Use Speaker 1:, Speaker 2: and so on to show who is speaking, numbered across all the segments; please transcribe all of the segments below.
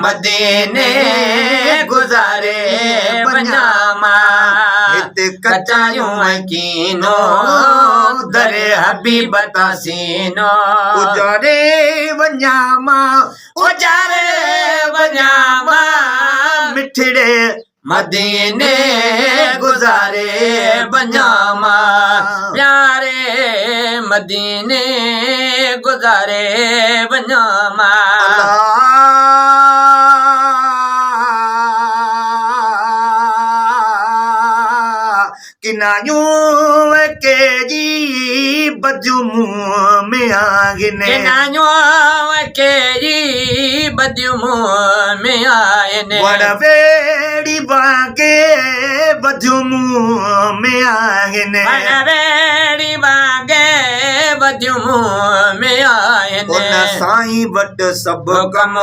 Speaker 1: مديني گذاري وڃان مان.
Speaker 2: هت
Speaker 1: ڪچايون ۽ ڪينو، در حبيب تان سينو.
Speaker 2: اجاري وڃان مان.
Speaker 1: اجاري وڃان مان.
Speaker 2: مٺڙي
Speaker 1: مديني گذاري وڃان مان. پياري مديني گذاري وڃان مان.
Speaker 2: الله ڪنايون ڪيڏي بديون مون ۾ آهن.
Speaker 1: ڪنايون ڪيڏي بديون مون ۾ آهن.
Speaker 2: وڻ ويڙي وانگي بديون مون ۾ آهن.
Speaker 1: وڻ ويڙي وانگي بديون مون ۾ آهن.
Speaker 2: ان سائين وٽ سڀ
Speaker 1: ڪم،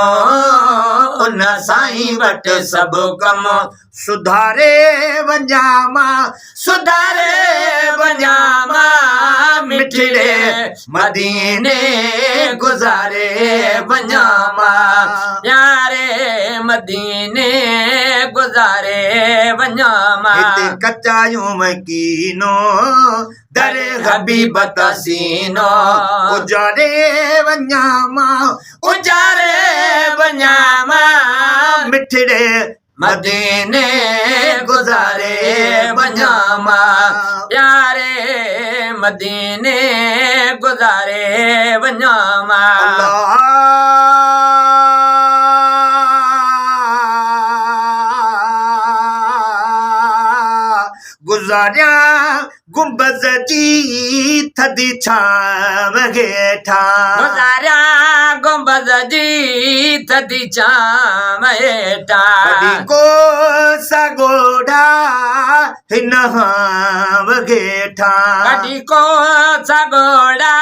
Speaker 1: ان سائين وٽ سڀ ڪم.
Speaker 2: سڌاري وڃان مان،
Speaker 1: سڌاري وڃان مان، مٺڙي مديني گذاري وڃان مان، پياري مديني گذاري وڃان مان.
Speaker 2: هتي ڪچايون ڪينو، در
Speaker 1: حبيب تان سينو.
Speaker 2: اجاري وڃان مان،
Speaker 1: اجاري وڃان مان،
Speaker 2: مٺڙي
Speaker 1: مديني گذاري وڃان مان، پياري مديني گذاري وڃان مان.
Speaker 2: الله گذاريان گنبذ جي ٿڌي ڇانو هيٺان.
Speaker 1: گذاريان گنبذ جي ٿڌي ڇانو هيٺان.
Speaker 2: ڪڍي ڪو سڳوڙا هن هانء هيٺان.
Speaker 1: ڪڍي ڪو سڳوڙا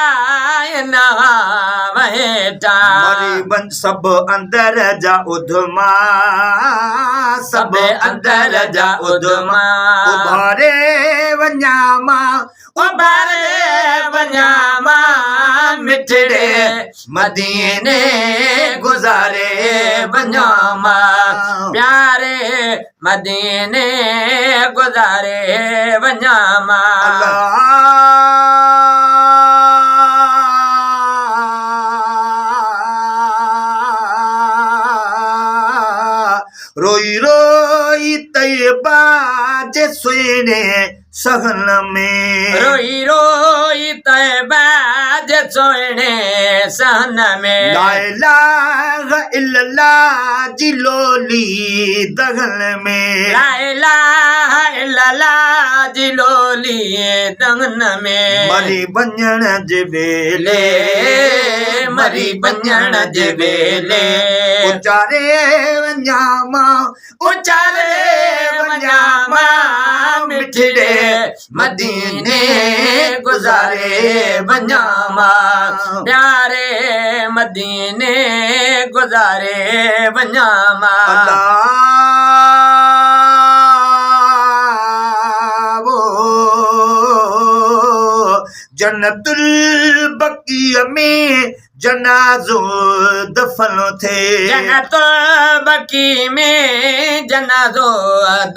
Speaker 1: هن هانء هيٺان.
Speaker 2: مري وڃ سڀ اندر جا اڌما.
Speaker 1: سڀ اندر جا اڌما.
Speaker 2: اڀاري وڃان مان.
Speaker 1: اڀاري وڃان مان مٺڙي مديني گذاري وڃان مان، پياري مديني گذاري وڃان مان.
Speaker 2: الله روئي روئي طيبه جي سهڻي صحن ۾.
Speaker 1: روئي روئي طيبه جي سهڻي صحن ۾.
Speaker 2: لا اله الا الله جي لولي دهن ۾.
Speaker 1: لا اله الا الله جي لولي دهن ۾.
Speaker 2: مري وڃڻ جي ويلي.
Speaker 1: مري وڃڻ جي ويلي.
Speaker 2: اچاري وڃان مان.
Speaker 1: اچاري وڃان مان مٺڙي مديني گذاري وڃان مان، پياري مديني گذاري وڃان مان.
Speaker 2: الله جنت البقيع ۾ جنازو دفن ٿئي.
Speaker 1: جنت البقيع ۾ جنازو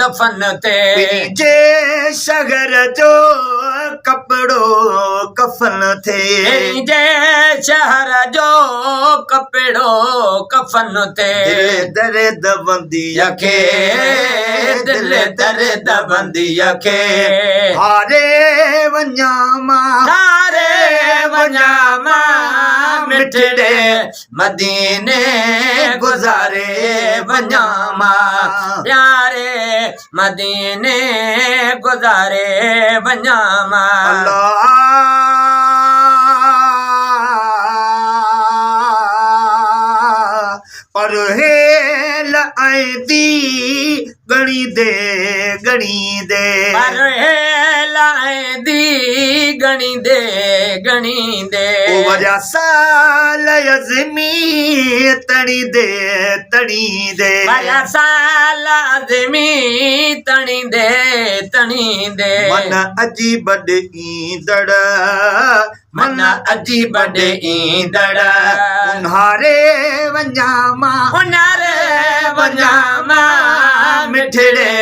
Speaker 1: دفن ٿئي.
Speaker 2: پرين جي شهر جو ڪپڙو ڪفن ٿئي.
Speaker 1: پرين جي شهر جو ڪپڙو ڪفن ٿئي.
Speaker 2: دل درد ونديء
Speaker 1: کي، دل درد ونديء کي.
Speaker 2: هاري وڃان مان.
Speaker 1: هاري وڃان مان مٺڙي مديني گذاري وڃان مان، پياري مديني گذاري وڃان مان.
Speaker 2: الله پر هيل ائين ڳڻيندي ڳڻيندي.
Speaker 1: پر هيل ائين ڳڻيندي ڳڻيندي.
Speaker 2: وريا سال عظمي تڻيندي تڻيندي.
Speaker 1: وريا سال عظمي تڻيندي تڻيندي.
Speaker 2: من عجيب ڏي ايندڙ.
Speaker 1: من عجيب ڏي ايندڙ.
Speaker 2: اونهاري وڃان مان.
Speaker 1: اونهاري وڃان مان مٺڙي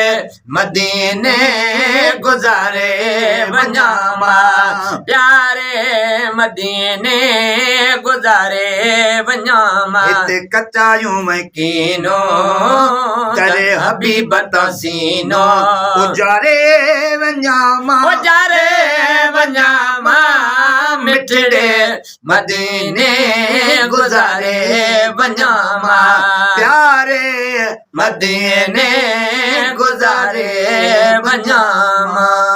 Speaker 1: مديني گذاري وڃان مان پياري مديني گذاري وڃان مان
Speaker 2: هتي ڪچايون ۽
Speaker 1: ڪينو
Speaker 2: ڪري
Speaker 1: حبيب تان سينو
Speaker 2: اجاري وڃان مان
Speaker 1: اجاري وڃان مان مٺڙي مديني گذاري وڃان مان
Speaker 2: پياري
Speaker 1: مديني گذاري وڃان مان.